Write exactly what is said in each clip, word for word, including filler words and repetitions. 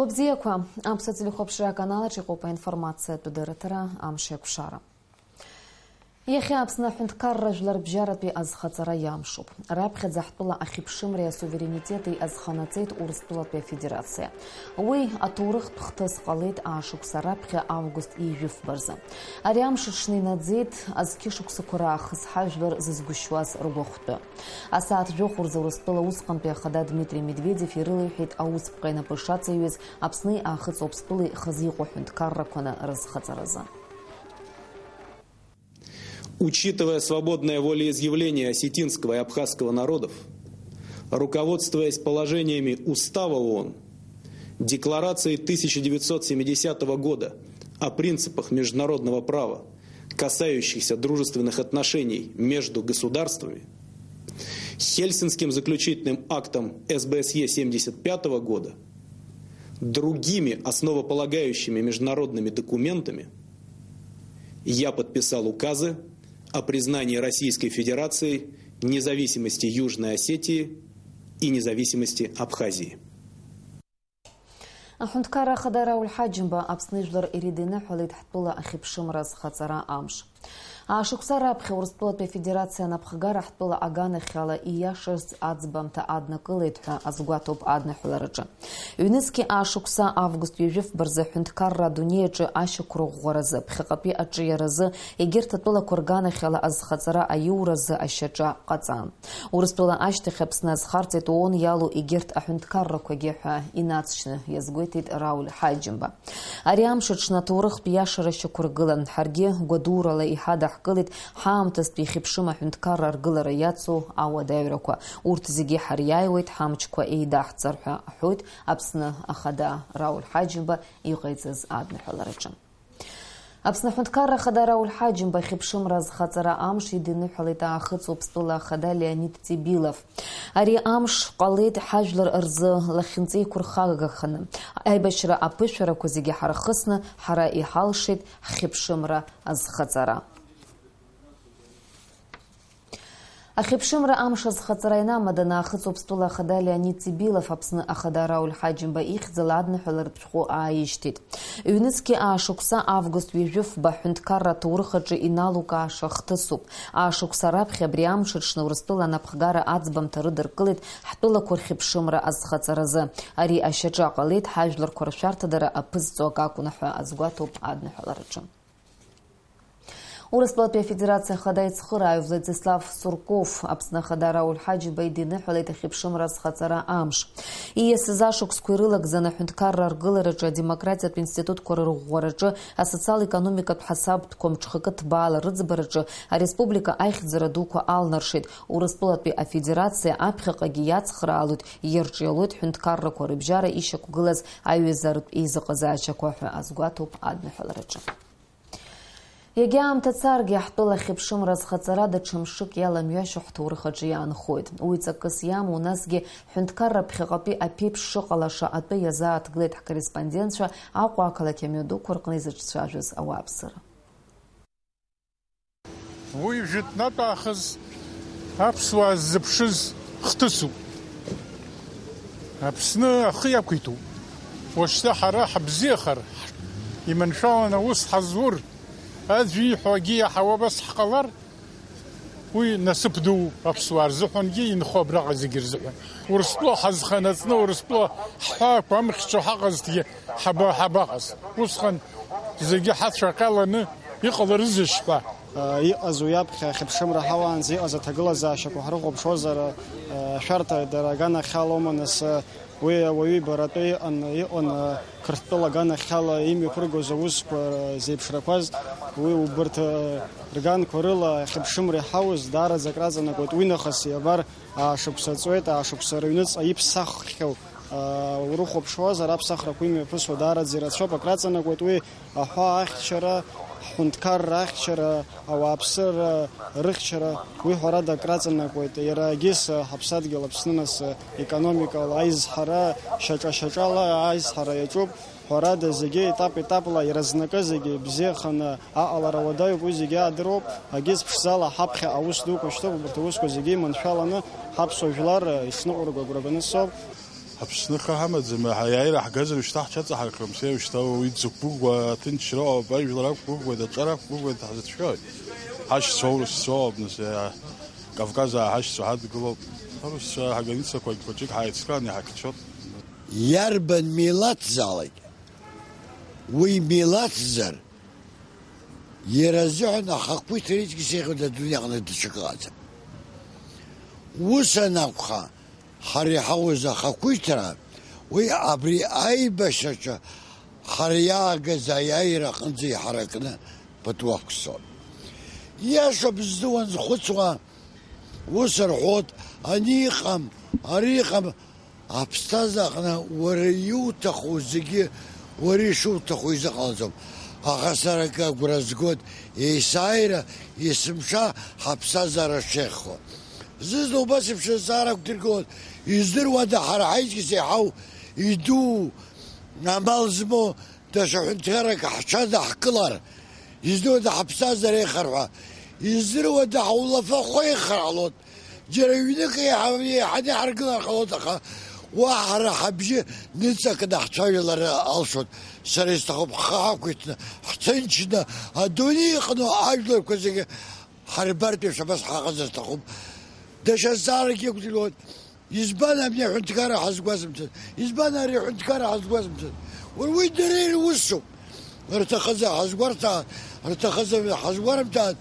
Бзиақәа, аԥсуа телехәаԥшра аканалаҿ иҟоуп аинформациатә дырраҭара «Амш еиқәшара». Иахьа Аԥсны аҳәынҭқарра жәларбжьаратәи азхаҵара иамшуп. Раԥхьаӡа ҳтәыла ахьыԥшымреи асуверенитети азханаҵеит Урыстәылатәи Афедерациа. Уи аҭоурыхтә хҭыс ҟалеит аашықәса раԥхьа август ҩажәи фба рзы. Ари амш аҽны инаӡеит азқьышықәсақәа раахыс ҳажәлар зызгәышьуаз ргәахәтәы. Асааҭ жәохә рзы Урыстәыла усҟантәи ахада Дмитрий Медведев ирылеиҳәеит аусԥҟа инапы шаҵаҩыз Аԥсни Аахыҵ Уаԥстәылеи хазы иҟоу аҳәынҭқаррақәаны рызхаҵаразы. Учитывая свободное волеизъявление осетинского и абхазского народов, руководствуясь положениями Устава ООН, Декларации тысяча девятьсот семидесятого года о принципах международного права, касающихся дружественных отношений между государствами, Хельсинским заключительным актом СБСЕ семьдесят пятого года, другими основополагающими международными документами, я подписал указы о признании Российской Федерации независимости Южной Осетии и независимости Абхазии. Аҳәынҭқарра ахада Рауль Ҳаџьымба Аԥсны ижәлар иридиныҳәалеит ҳтәыла ахьыԥшымра азхаҵара амш. Аашықәса раԥхьа Урыстәылатәи Афедерациа анапхгара ҳтәыла аганахьала ииашарц аӡбамҭа аднакылеит ҳәа азгәаҭоуп адныҳәалараҿы. Ҩнызқьи аашықәса август ҩажәи фба рзы аҳәынҭқарра адунеи аҿы ашьақәырӷәӷәаразы, ԥхьаҟатәи аҿиаразы, егьырҭ атәылақәа рганахьала азхаҵара аиуразы ашьаҿа ҟаҵан. Урыстәыла ашьҭахь Аԥсны азхарҵеит ООН иалоу егьырҭ аҳәынҭқаррақәагьы ҳәа инаҵшьны иазгәеиҭеит Рауль Ҳаџьымба. Ари амш аҽны аҭоурыхтә иашара шьақәыргылан, ҳаргьы гәадурала иҳадаҳкылеит ҳаамҭазтәи ихьыԥшым аҳәынҭқарра аргылара иацу ауадаҩрақәа. Урҭ зегьы ҳариааиуеит, ҳамчқәа еидаҳҵар ҳәа аҳәоит Аԥсны ахада Рауль Ҳаџьымба иҟаиҵаз адныҳәалараҿы. Аԥсны аҳәынҭқарра ахада Рауль Ҳаџьымба ахьыԥшымра азхаҵара амш идиныҳәалеит Аахыҵ Уаԥстәыла ахада Леонид Тибилов. Ари амш ҟалеит ҳажәлар рзы лахьынҵеиқәырхагаханы. Аибашьра аԥышәарақәа зегьы ҳархысны ҳара иҳалшеит ҳхьыԥшымра азхаҵара. Ахьыԥшымра амш азхаҵара ианамаданы Аахыҵ Уаԥстәыла ахада Леонид Тибилов Аԥсны ахада Рауль Ҳаџьымба ихьӡала адныҳәаларатә шәҟәы ааишьҭит. Ҩнызқьи аашықәса август ҩажәи фба аҳәынҭқарра аҭоурых аҿы иналукааша хҭысуп. Аашықәса раԥхьа абри амш аҽны Урыстәыла анапхгара аӡбамҭа рыдыркылеит ҳтәылақәа рхьыԥшымра азхаҵаразы. Ари ашьаҿа ҟалеит ҳажәларқәа ршәарҭадара аԥызҵо акакәны ҳәа азгәаҭоуп адныҳәалараҿы. Урыстәылатәи Афедерациа Ахада ицхырааҩ Владислав Сурков Аԥсны Ахада Рауль Ҳаџьымба идиныҳәалеит ахьыԥшымра азхаҵара амш. Ииасыз ашықәсқәа ирылагӡаны аҳәынҭқарра аргылараҿы, адемократиатә институтқәа рырӷәӷәараҿы, асоциал-економикатә ҳасабтәқәа мҽхакы ҭбаала рыӡбараҿы ареспублика аихьӡара дуқәа алнаршеит. Урыстәылатәи Афедерациа аԥхьаҟагьы иацхраалоит, иарҿиалоит ҳәынҭқаррақәа рыбжьара ишьақәгылаз аҩызаратә еизыҟазаашьақәа ҳәа азгәаҭоуп адныҳәалараҿы. Иагьа аамҭа царгьы, ҳтәыла ахьыԥшымра азхаҵара даҽа мшык иаламҩашьо ҳҭоурых аҿы иаанхоит. Уи ҵакыс иамоу, насгьы ҳәынҭқарра ԥхьаҟатәи аԥеиԥш шыҟалаша атәы иазааҭгылеит ҳкорреспондентцәа Аҟәа ақалақь амҩадуқәа рҟны изыҿцәажәаз ауааԥсыра. Уи жәытәнатә аахыс аԥсуаа ззыԥшыз хҭысуп. Аԥсны ахы иақәиҭуп. Уажәшьҭа ҳара ҳабзиахар, иманшәаланы аус ҳазур, аӡәы ииҳәо акгьы иаҳауа абас ҳҟалар, уи насыԥ дууп аԥсуаа рзыҳәангьы, инхо абраҟа зегьы рзыҳәан. Урыстәыла ҳазханаҵны, Урыстәыла ҳҳәаақәа амхьчо ҳаҟазҭгьы ҳаба-, ҳабаҟаз. Усҟан зегьы ҳацәа ҟьаланы иҟаларызеишь ҳәа. Иҟаз уи аԥхьа ахьыԥшымра ҳауаанӡа иҟаз аҭагылазаашьақәа ҳрыхәаԥшуазар, ашәарҭа дара аганахьалоума, нас, уи ауаҩы ибаратәы иҟан, иҟан, Қырҭтәыла аганахьала имҩаԥыргоз аусқәа зеиԥшрақәаз, уи убарҭ рганқәа рыла ахьыԥшымра иҳауз даараӡа акраҵанакуеит. Уи нахыс иабар, аашықәса ҵуеит, аашықәса рыҩныҵҟа иԥсаххьоу урыхәаԥшуазар, аԥсахрақәа имҩаԥысуа даараӡа ирацәоуп, акраҵанакуеит уи аҳәаа ахьчара, ҳҳәынҭқарра ахьчара, ауааԥсыра рыхьчара, уи ҳәарада акраҵанакуеит. Иара егьыс ҳаԥсадгьыл Аԥсны нас економикала аизҳара, шьаҿа-шьаҿала аизҳара иаҿуп. Ҳәарада, зегьы етап-етапла, иаразнакы зегьы бзиаханы аҟалара уадаҩуп, уи зегьы аадыруоуп. Агьыц ԥшӡала ҳаԥхьа аус дуқәа шьҭоуп, убарҭ аусқәа зегьы иманшәаланы ҳаԥсуа жәлар ишныҟәырго агәра ганы соуп. Аԥсны хы ҳамаӡам, ҳаиааира ҳгазар, шьҭа ҳҽаҵаҳархьом, сеи шьҭа уи дзықәгәыӷуа аҭынчра ыҟоуп, ажәлар ақәгәыӷуеит, аҿар ақәгәыӷуеит, ҳзыцәшәоит. Ҳашьцәа аурысцәа ауп, нас, иа-, Кавказаа ҳашьцәа ҳадгылоуп. Аурысцәа ҳаграницақәагь хәыҷык ҳааицран иҳахьчоит. Иарбан милаҭзаалак уи милаҭзар, иара азыҳәан ахақәиҭра иҵегьы сеиӷьуеит, адунеи аҟны даҽакы ыҟаӡам. Ус анакәха, ҳара иҳауз ахақәиҭра, уи абри аибашьраҿы ҳара иаагаз аиааира аҟынӡа иҳаракны пату ақәсҵон. Иашоуп зны уанзхәыцуа, ус рҳәоит, ани иҟам, ари иҟам, аԥсҭазаараҟны уара иуҭаху зегьы уара ишуҭаху изыҟалаӡом. Аха сара акы агәра згоит, есааира есымша ҳаԥсҭазаара шеиӷьхо. Зны-зны убас еиԥш азҵаара ақәдыргылоит, издыруада ҳара ҳаизгьы зеиҳау идуу амал змоу даҽа ҳәынҭқаррак ҳҽадаҳкылар, издыруада ҳаԥсҭазаара еиӷьхар ҳәа, издыруада ҳаулафахәы еиӷьхар ҟалоит, џьара ҩнык еиҳа-, еиҳаны иҳаргылар ҟалоит, аха уа ҳара ҳабжьы ныҵакны ҳцәажәалар алшоит, сара исҭахуп ҳхы ҳақәиҭны, ҳҭынчны, адунеи иҟну ажәларқәа зегьы ҳарбартә еиԥш абас ҳаҟазар сҭахуп. Даҽа зҵаарак иқәдыруеит. Избан абни аҳәынҭқарра ҳазгәазымҭаз? Избан ари аҳәынҭқарра ҳазгәазымҭаз? Уара уи дара ирусуп. Рҭахызар ҳазгәарҭаат, рҭахызар ҳазгәарымҭаат.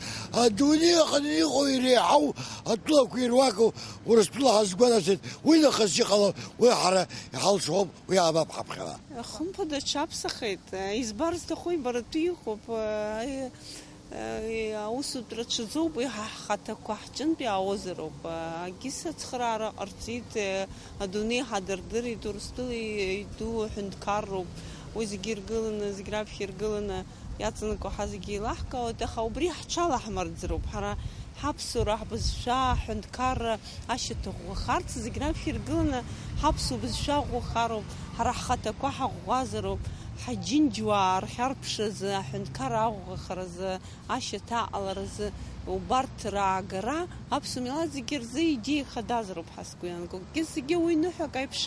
Адунеи аҟны иҟоу иреиҳау атәылақәа ируаку Урыстәыла ҳазгәанаҭеит. Уи нахыс иҟало, уи ҳара иҳалшоуп, уи аабап ҳаԥхьара. Хымԥада, ҽаԥсахеит. Избар сҭаху, ибаратәы иҟоуп. Аусутә рацәаӡоуп, уи ҳа ҳхаҭақәа ҳҿынтә иаауазароуп. Агьыс ацхыраара ҟарҵеит, адунеи ҳадырдырит, Урыстәыла иду аҳәынҭқарроуп. Уи зегьы иргыланы, зегь раԥхьа иргыланы иаҵанакуа ҳа зегьы еилаҳкаауеит, аха убри ҳҽалаҳмырӡроуп. Ҳара ҳаԥсуара, ҳбызшәа, ҳҳәынҭқарра ашьаҭа ӷәӷәахарц, зегь раԥхьа иргыланы ҳаԥсуа бызшәа ӷәӷәахароуп, ҳара ҳхаҭақәа ҳаӷәӷәазароуп, ҳаџьынџьуаа рхьарԥшразы, аҳәынҭқарра аӷәӷәахаразы, ашьаҭа аҟаларазы убарҭ раагара аԥсуа милаҭ зегьы рзы идеиа хадазароуп ҳәа сгәы иаанагоит. Зегьы уи ныҳәак аиԥш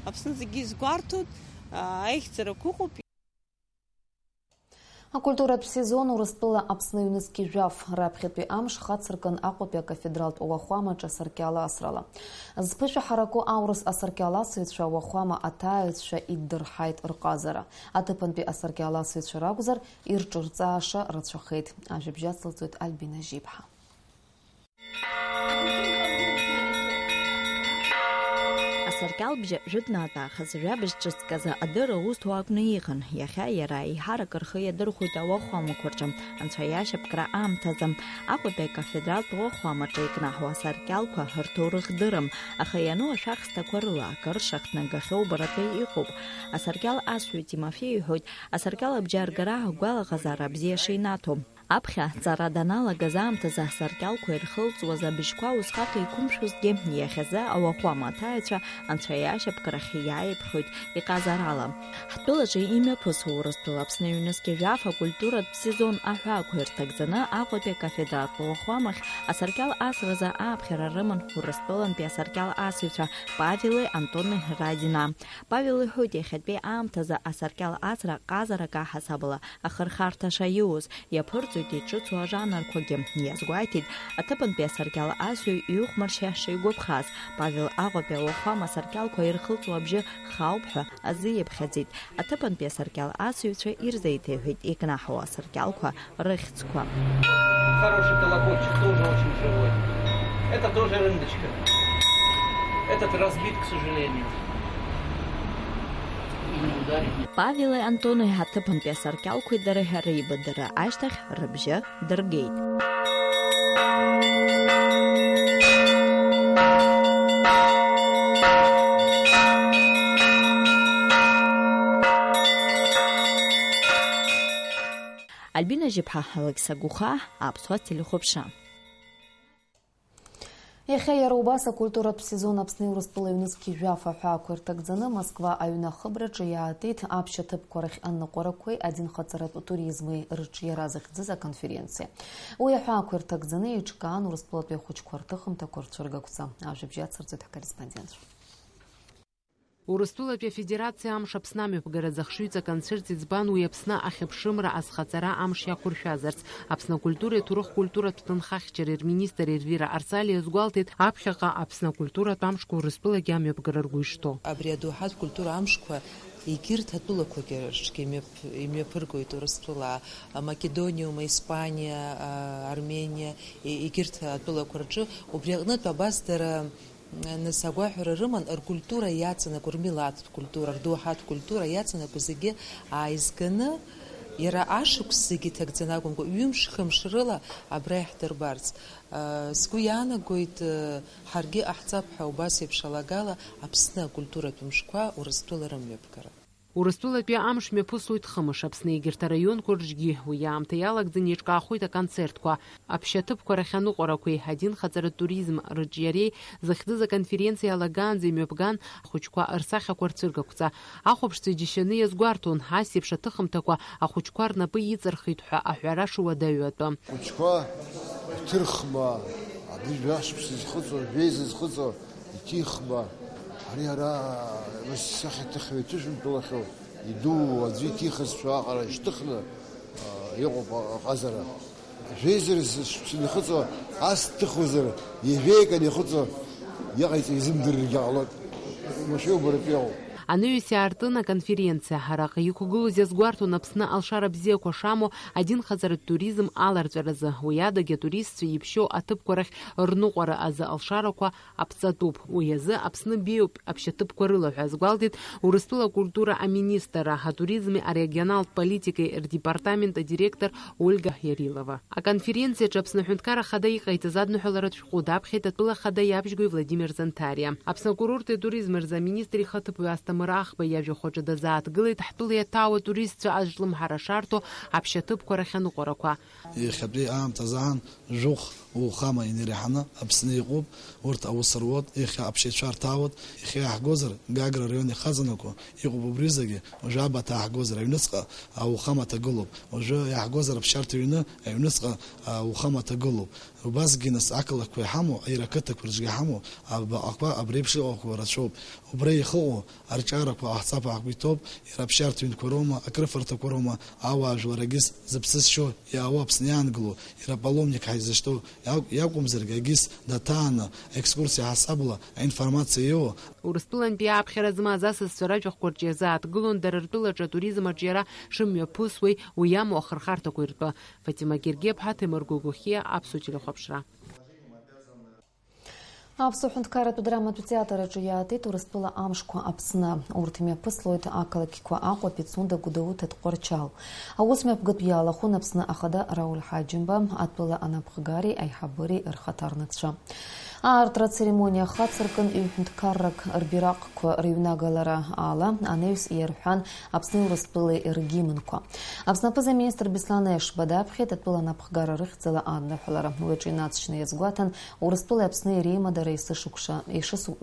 Аԥсны зегьы изгәарҭоит, аихьӡарақәа ыҟоуп. Акультуратә сезон Урыстәыла Аԥсны ҩнызқь жәаф раԥхьатәи амш хацыркын Аҟәатәи акафедралтә уахәамаҿы асаркьал асрала. Зԥышәа ҳараку аурыс асаркьал асыҩцәа уахәама аҭааҩцәа иддырҳаит рҟазара. Аҭыԥантәи асаркьал асыҩцәа ракәзар, ирҿырҵааша рацәахеит. Ажәабжь ацылҵоит Альбина Жьиԥҳа. Асаркьалбжьы жәытәнатә аахыс жәабжь ҿыцказы адырра узҭо акәны иҟан. Иахьа иара еиҳарак рхы иадырхәоит ауахәамақәа рҿы, анцәа иашьапкра аамҭазы. Аҟәатәи акафедралтә уахәамаҿы икнаҳау асаркьалқәа рҭоурых дырым, аха иану ашәахсҭақәа рыла акыр шахҭнагахьоу баратәы иҟоуп. Асаркьал асҩы Тимофеи иҳәоит, асаркьал абжьы аргара агәалаҟазаара бзиа шинаҭо. Аԥхьа аҵара даналагаз аамҭазы асаркьалқәа ирхылҵуаз абжьқәа усҟак еиқәымшәозҭгьы, иахьазы ауахәама аҭааҩцәа анцәа иашьапкрахь иааиԥхьоит иҟазарала. Ҳтәылаҿы имҩаԥысуа Урыстәыла Аԥсны ҩнызқь жәаф акультуратә сезон аҳәаақәа ирҭагӡаны Аҟәатәи акафедралтә уахәамахь асаркьал асразы ааԥхьара рыман Урыстәылантәи асаркьал асыҩцәа Павели Антони Радина. Павел иҳәоит, иахьатәи аамҭазы асаркьал асра ҟазарак аҳасабала ахырхарҭа шаиуз, иаԥырҵоит иҿыцу ажанрқәагьы. Иазгәеиҭеит, аҭыԥантәи асаркьал асҩы иухәмаршьа шигәаԥхаз. Павел Аҟәатәи ауахәама асаркьалқәа ирхылҵуа абжьы хаауп ҳәа азы иаԥхьаӡеит. Аҭыԥантәи асаркьал асыҩцәа ирзеиҭеиҳәеит икнаҳау асаркьалқәа рыхьӡқәа. Хороший колокольчик, тоже очень живой. Это тоже рындочка. Этот разбит, к сожалению. Павели Антони аҭыԥантәи асаркьалқәеи дареи реибадара ашьҭахь рыбжьы дыргеит. Альбина Жьыԥҳа, Алықьса Гәыхаа, Аԥсуа телехәаԥшра. Иахьа иара убас акультуратә сезон Аԥсни Урыстәылеи ҩнызқь жәаф аҳәаақәа ирҭагӡаны Москва аҩны ахыбраҿы иаатит аԥшьа ҭыԥқәа рахь аныҟәарақәеи адинхаҵаратә туризми рыҿиара зыхьӡыз аконференциа. Уи аҳәаақәа ирҭагӡаны еиҿкаан Урыстәылатәи ахәыҷқәа рҭыхымҭақәа рцәыргақәҵа. Ажәабжь ацырҵоит ҳкорреспондентцәа. Урыстәылатәи Афедерациа Амш Аԥсны амҩаԥгаразы ахшыҩҵа аконцерт иӡбан уи Аԥсны ахьыԥшымра азхаҵара амш иақәыршәазарц. Аԥсны акультуреи аҭоурых-культуратә ҭынха ахьчареи рминистр Ервира Арсалиа иазгәалҭеит, аԥхьаҟа Аԥсны акультуратә амшқәа Урыстәылагьы амҩаԥгара ргәы ишҭоу. Абри адоуҳатә культура амшқәа егьырҭ атәылақәагьы рҿгьы имҩаԥ-, имҩаԥыргоит Урыстәыла, Македониоума, Испаниа, Армениа, е-, егьырҭ атәылақәа рҿы. Убри аҟнытә абас дара, нас, агәаҳәара рыман, ркультура иаҵанакуа, рмилаҭтә культура, рдоуҳатә культура иаҵанакуа зегьы ааизганы, иара ашықәс зегьы иҭагӡаны акәымкәа, ҩымш-хымш рыла абра иаҳдырбарц. Сгәы иаанагоит, ҳаргьы ҟаҳҵап ҳәа убас еиԥш алагала Аԥсны акультуратә мшқәа Урыстәыла рымҩаԥгара. Урыстәылатәи амш мҩаԥысуеит хымш. Аԥсны егьырҭ араионқәа рҿгьы уи аамҭа иалагӡаны еиҿкаахоит аконцертқәа. Аԥшьаҭыԥқәа рахь аныҟәарақәеи адинхаҵаратә туризм рыҿиареи зыхьӡыз аконференциа алагаанӡа имҩаԥган ахәыҷқәа рсахьақәа рцәыргақәҵа. Ахәаԥшцәа џьашьаны иазгәарҭон, ас еиԥш аҭыхымҭақәа ахәыҷқәа рнапы иҵархит ҳәа аҳәара шуадаҩу атәы. Хәыҷқәа, иҭырхма, абри жәашықәса изхыҵуа, жәеиза изхыҵуа, иҭихма, ари ара, нас, сахьаҭыхҩы иҭышәынтәалахьоу, идуу аӡәы иҭихызшәа аҟара ишьҭыхны, а, иҟоуп аҟазара. Жәеиза зышықәса инахыҵуа, ас дҭыхуазар, ҩажәеи акы анихыҵуа, иҟаиҵо изымдырыргьы ҟалоит. Уамашәа убаратәы иҟоуп. Анаҩс иаартын аконференциа. Араҟа иқәгылоз иазгәарҭон Аԥсны алшара бзиақәа шамоу адинхаҵаратә туризм аларҵәаразы. Уи адагьы атуристцәа иԥшьоу аҭыԥқәа рахь рныҟәара азы алшарақәа аԥҵатәуп. Уи азы Аԥсны беиоуп аԥшьаҭыԥқәа рыла ҳәа азгәалҭеит Урыстәыла акультура аминистрра, атуризми арегионалтә политикеи рдепартамент адиректор Ольга Ярилова. Аконференциаҿы Аԥсны Аҳәынҭқарра Ахада иҟаиҵаз адныҳәаларатә шәҟәы даԥхьеит атәыла ахада иабжьгои Владимир Занҭариа. Аԥсны акурорти атуризми рзы аминистр ихаҭыԥуаҩ Асҭамыр Ахба иажәахәаҿы дазааҭгылеит ҳтәыла иаҭаау атуристцәа азҿлымҳара шарҭо аԥшьаҭыԥқәа рахь аныҟәарақәа. Иахьатәи аамҭазы аан, жәохә ауахәама инареиҳаны Аԥсны иҟоуп, урҭ аус руоуп, иахьа аԥшьаҩцәа рҭаауеит, иахьа иаҳгозар, Гагра араион ихаҵанакуа иҟоуп убри зегьы, уажәы абаҭа ҳгозар, аҩныҵҟа ауахәама ҭагылоуп, уажәы иаҳгозар аԥсшьарҭа ҩны, аҩныҵҟа ауахәама ҭагылоуп. Убасгьы нас ақалақьқәа иҳамоу, аира ақыҭақәа рҿгьы иҳамоу, абаҟақәа абри еиԥш иҟақәоу рацәоуп. Убра иахыҟоу арҿиарақәа ҟаҳҵап ҳәа ҳгәы иҭоуп, иара аԥсшьарҭа ҩнқәа роума, акрыфарҭақәа роума, ауаажәлар егьыс зыԥсы зшьо, иаауа Аԥсны иаангыло, иара апаломник ҳәа изышьҭоу иакә-, иакәымзаргьы, егьыс даҭааны, аекскурсиа ҳасабла аинформациа иоуа. Урыстәылантәи ааԥхьара змаз асасцәа ражәахәқәа рҿы иазааҭгылон дара ртәылаҿы атуризм аҿиара шымҩаԥысуеи, уи иамоу ахырхарҭақәеи ртәы. Фатима Гергиаԥҳа, Ҭемыр Гогохиа, Аԥсуа телехәаԥшра. Аԥсуа ҳәынҭқарратә драматә театр аҿы иаатит Урыстәыла амшқәа Аԥсны. Урҭ имҩаԥыслоит ақалақьқәа Аҟәа, Пицунда, Гәдоуҭа, Тҟәарчал. Аус мҩаԥгатә иалахәын Аԥсны Ахада Рауль Ҳаџьымба, атәыла анапхгареи аиҳабыреи рхаҭарнакцәа. Аартра ацеремониа хацыркын ҩ-ҳәынҭқаррак рбираҟ қәа рыҩнагалара ала анаҩс иарҳәан Аԥсни Урыстәылеи ргимнқәа. Аԥсны аԥыза-министр Беслан Ешба даԥхьеит атәыла анапхгара рыхьӡала адныҳәалара. Уи аҿы инаҵшьны иазгәаҭан Урыстәылеи Аԥсни реимадара есышықәша, ешысу-,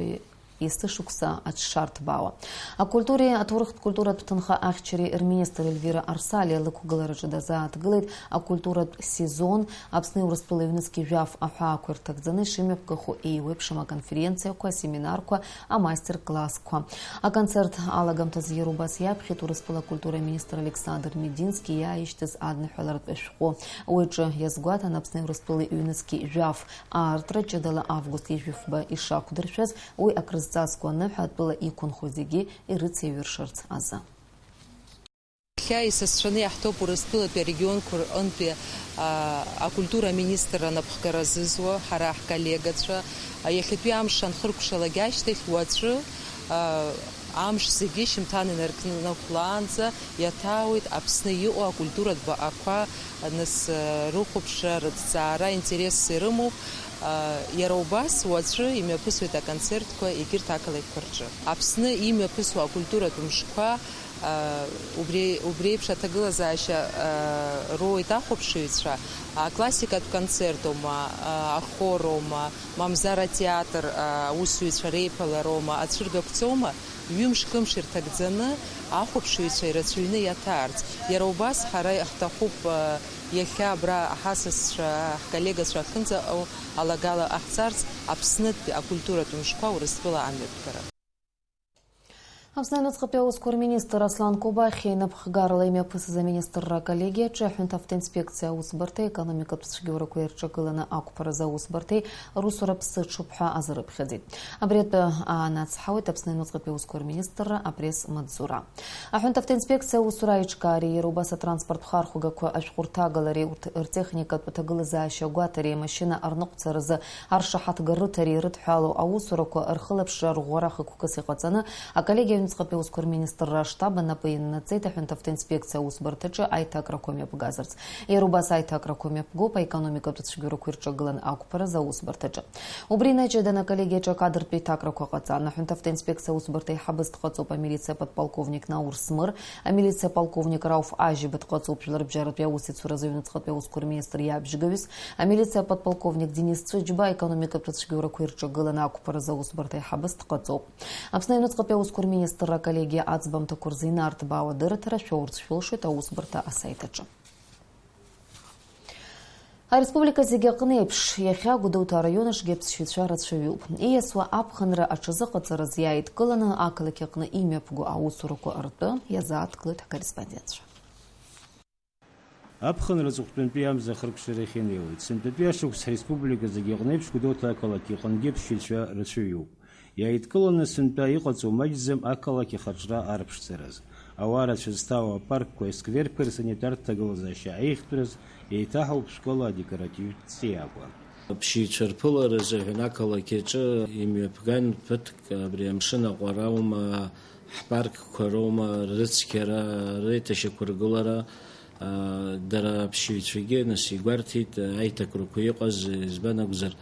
есышықәса аҽшарҭбаауа. Акультуреи аҭоурыхтә культуратә ҭынха ахьчареи рминистр Ельвира Арсалиа лықәгылараҿы дазааҭгылеит акультуратә сезон, Аԥсни Урыстәылеи ҩнызқьи жәаф аҳәаақәа ирҭагӡаны ишымҩаԥгахо еиуеиԥшым аконференциақәа, асеминарқәа, амастер-классқәа. Аконцерт алагамҭазы иара убас иаԥхьеит Урыстәыла акультура аминистр Александр Медински иааишьҭыз адныҳәаларатә ашәҟәы. Уи аҿы иазгәаҭан Аԥсни Урыстәылеи ҩнызқьи жәаф аартра ҷыдала август ижәифба ишақәдыршәаз, уи акрызҵазкуа аныҳәа атәыла иқәынхо зегьы ирыцеиҩыршарц азы. Иахьа исасцәаны иаҳҭоуп Урыстәылатәи арегионқәа рҟынтәи, а, акультура аминистрра анапхгара зызуа ҳара ҳколлегацәа. А, иахьатәи амш анхыркәшалак ашьҭахь, уаҵәы, а, амш зегьы шьымҭан инаркны хәлаанӡа иаҭаауеит Аԥсны иҟоу акультуратә баҟақәа, нас, а, рыхәаԥшра, рыҭҵаара интересс ирымоуп. А, иара убас уаҵәы имҩаԥысуеит аконцертқәа егьырҭ ақалақьқәа рҿы. Аԥсны имҩаԥысуа акультуратә мшқәа, Убри, убри еиԥш аҭагылазаашьа роуеит ахәаԥшыҩцәа, аклассикатә концерт аума, ахор аума, мамзар атеатр аусзуҩцәа реиԥылароума, ацәыргақәҵоума, ҩымш-хымш ирҭагӡаны ахәаԥшыҩцәа ирацәаҩны иаҭаарц. Иара убас ҳара иаҳҭахуп иахьа абра ҳасасцәа, ҳколлегацәа ахьынӡаҟоу алагала ҟаҳҵарц Аԥснытәи акультуратә мшқәа Урыстәыла амҩаԥгара. Аԥсны аҩныҵҟатәи аусқәа рминистр Аслан Кобахьиа инапхгарала имҩаԥысыз аминистрра аколлегиаҿы аҳәынҭ автоинспекциа аусбарҭеи аекономикатә цәгьоурақәеи рҿагыланы ақәԥаразы аусбарҭеи русура ԥсыҽуп ҳәа азырыԥхьаӡеит. Абри атәы аанацҳауеит Аԥсны аҩныҵҟатәи аусқәа рминистрра апресс-маҵзура. Аҳәынҭ автоинспекциа аусура аиҿкаареи иара убас атранспорттә хархәгақәа ашәҟәырҭагалареи урҭ ртехникатә аҭагылазаашьа агәаҭареи амашьына арныҟәцаразы аршаҳаҭга рыҭареи ирыдҳәалоу аусурақәа рхылаԥшра рӷәӷәара хықәкыс иҟаҵаны, аколлегиа аҩныҵҟатәи аусқәа рминистрра аштаб анапы ианнаҵеит аҳәынҭ автоинспекциа аусбарҭаҿы аиҭакрақәа мҩаԥгазарц. Иара убас аиҭакрақәа мҩаԥгоуп аекономикатә цәгьоурақәа ирҿагыланы ақәԥаразы аусбарҭаҿы. Убри инаҷадан аколлегиаҿы акадртә еиҭакрақәа ҟаҵан. Аҳәынҭ автоинспекциа аусбарҭа аиҳабыс дҟаҵоуп амилициа аподполковник Наур Смыр, амилициа аполковник Рауф Ажьиба дҟаҵоуп Жәларбжьаратәи аусеицуразы аҩныҵҟатәи аусқәа рминистр иабжьгаҩыс, амилициа аподполковник Денис Цәыџьба аекономикатә цәгьоурақәа ирҿагыланы ақәԥаразы аусбарҭа аиҳабыс дҟаҵоуп. Аԥсны аҩныҵҟатәи аусқәа рминистрра аколлегиа аӡбамҭақәа рзы инарҭбаау адырраҭара шәоурц шәылшоит аусбарҭа асаит аҿы. Ареспублика зегьы аҟны еиԥш, иахьа Гәдоуҭа араион аҿгьы аԥсшьаҩцәа рацәаҩуп. Ииасуа аԥхынра аҽазыҟаҵараз иааидкыланы ақалақь аҟны имҩаԥго аусурақәа ртәы иазааҭгылоит ҳкорреспондентцәа. Аԥхынра аҵыхәтәантәи амза ахыркәшарахь инеиуеит. Сынтәатәи ашықәс ҳреспублика зегьы аҟны еиԥш Гәдоуҭа ақалақь аҟынгьы аԥсшьаҩцәа рацәаҩуп. Иааидкыланы сынтәа иҟаҵоу маҷӡам ақалақь ахаҿра арԥшӡараз. Ауаа рацәа зҭаау апаркқәа, ескверқәа рсанитартә ҭагылазаашьа аихтәраз, еиҭаҳауп шәкала адекоративтә ҵиаақәа. Аԥсшьаҩцәа рԥылара азыҳәан ақалақь аҿы имҩаԥган ԥыҭк, абри амшын аҟәара аума, ҳпаркқәа роума, рыцқьара, реиҭашьақәыргылара, аа, дара аԥсшьаҩцәагьы, нас, игәарҭеит, аиҭакрақәа иҟаз, избан акәзар,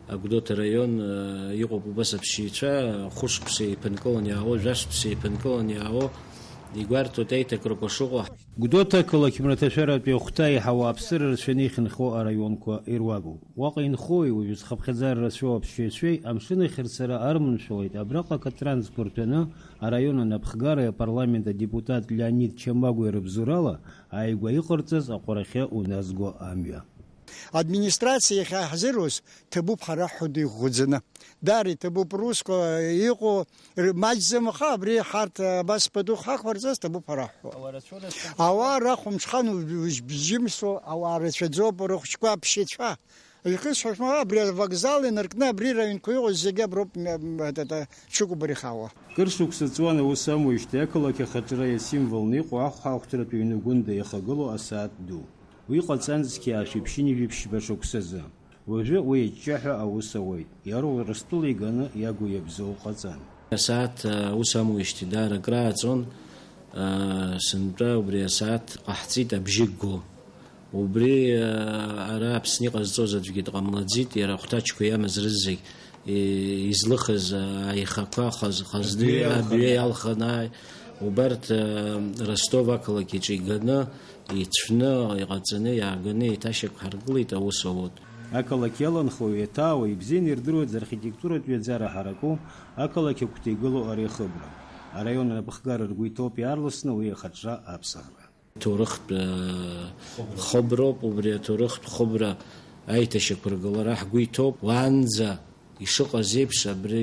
Агәдоуҭа араион, э, иҟоуп убас аԥсшьаҩцәа, хәышықәса еиԥынкыланы иаауа, жәашықәса еиԥынкыланы иаауа, игәарҭоит аиҭакрақәа шыҟоу. Гәдоуҭа ақалақь мраҭашәаратәи ахәҭа еиҳа ауааԥсыра рацәаны ихьынҳо араионқәа ируакуп. Уаҟа инхои, уажәы зхыԥхьаӡара рацәоу аԥсшьаҩцәеи амшын ахьырцара арманшәалеит, абраҟа акатранспорт ҩаны араион анапхгареи апарламент адепутат Леонид Чамагәеи рыбзоурала ааигәа иҟарҵаз аҟәарахьы уназго амҩа. Администрациа иахьа иаҳзыруз ҭабуп ҳара ҳәа дихәыӡаны. Даара иҭабуп, русқәа иҟоу р-, маҷӡам, аха абри ҳарҭ абас пату ҳақәырҵаз ҭабуп ҳара ҳәа. Ауаа рахәымҽхан, уж-, уж-, бжьымсо, ауаа рацәаӡоуп, рыхәҷқәа аԥшьацәа. Ихысҳәахьоу абри авокзал инаркны абри раҩнқәа иҟоу зегьы аброуп, м-, м-, т-, т-, ҽыкәабара ихаауа. Кыр шықәса ҵуан аус амуижьҭеи ақалақь ахаҿра иасимволны иҟоу ахәҳахәҭратә ҩны-гәында иахагылоу асааҭ ду. Уи ҟаҵан зқьи аашәи ԥшьынҩажәи ԥшьба шықәсазы. Уажәы уи аҷҷаҳәа аус ауеит. Иара Урыстәыла иганы иагу иабзоу ҟаҵан. Асааҭ, а, аус амуижьҭеи даара акрааҵуан, а, сынтәа убри асааҭ ҟаҳҵеит абжьы гго. Убри, а, ара Аԥсны иҟазҵоз аӡәгьы дҟамлаӡеит, иара ахәҭаҷқәа иамаз рызегь, и-, излыхыз, а, аихақәа хаз-, хазны абҩа иалхын, абҩа иалхын, ааи, убарҭ, а, Ростов ақалақь иҿы иганы, ицәны, иҟаҵаны, иааганы еиҭашьақәҳаргылеит, аус ауеит. Ақалақь иаланхо, еиҭаауа, ибзианы ирдыруеит зархитектуратә ҩаӡара ҳараку ақалақь агәҭа игылоу ари ахыбра. Араион анапхгара ргәы иҭоуп иаарласны уи ахаҿра аԥсахра. Ҭоурыхтә, э, хыброуп, убри аҭоурыхтә хыбра аиҭашьақәыргылара ҳгәы иҭоуп. Уаанӡа ишыҟаз еиԥш, абри,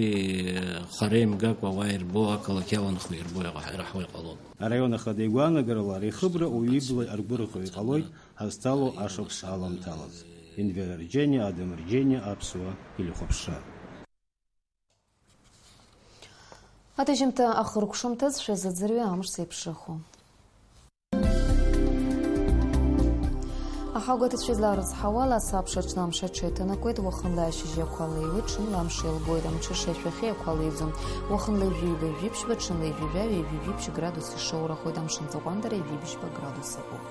э, хара имгакәа ауаа ирбо, ақалақь иаланхо ирбо иҟа-, ираҳауа иҟалоит. Араион ахада игәаанагарала, ари ахыбра уаҩы ибла аргәырӷьо иҟалоит, ҳазҭало ашықәс аламҭалаз. Енвер Арџьениа, Адам Арџьениа, Аԥсуа телехәаԥшра. Аҭыжьымҭа ахыркәшамҭаз шәазыӡырҩы амш зеиԥшрахо. Аҳауагәаҭацәа изларыцҳауала, асабша аҽны амш аҽеиҭанакуеит, уахынла ашьыжь ақәа леиуеит, ҽынла амш еилгоит, амҽыша ашәахьеи ақәа леиӡом, уахынла ҩажәи ҩба, ҩажәи ԥшьба, ҽынла ҩажәи жәаҩа, ҩажәи ԥшь градус ишоура ахоит, амшын ҵыхәандара ҩажәи бжьба градус акәуп.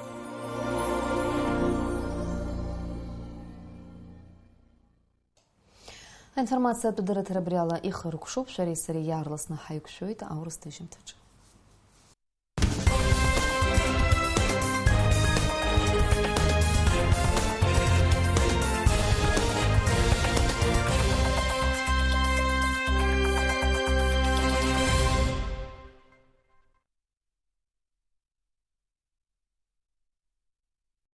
Аинформациатә дырраҭара абри ала ихыркәшоуп, шәареи сареи иаарласны ҳаиқәшәоит аурыс ҭыжьымҭаҿы.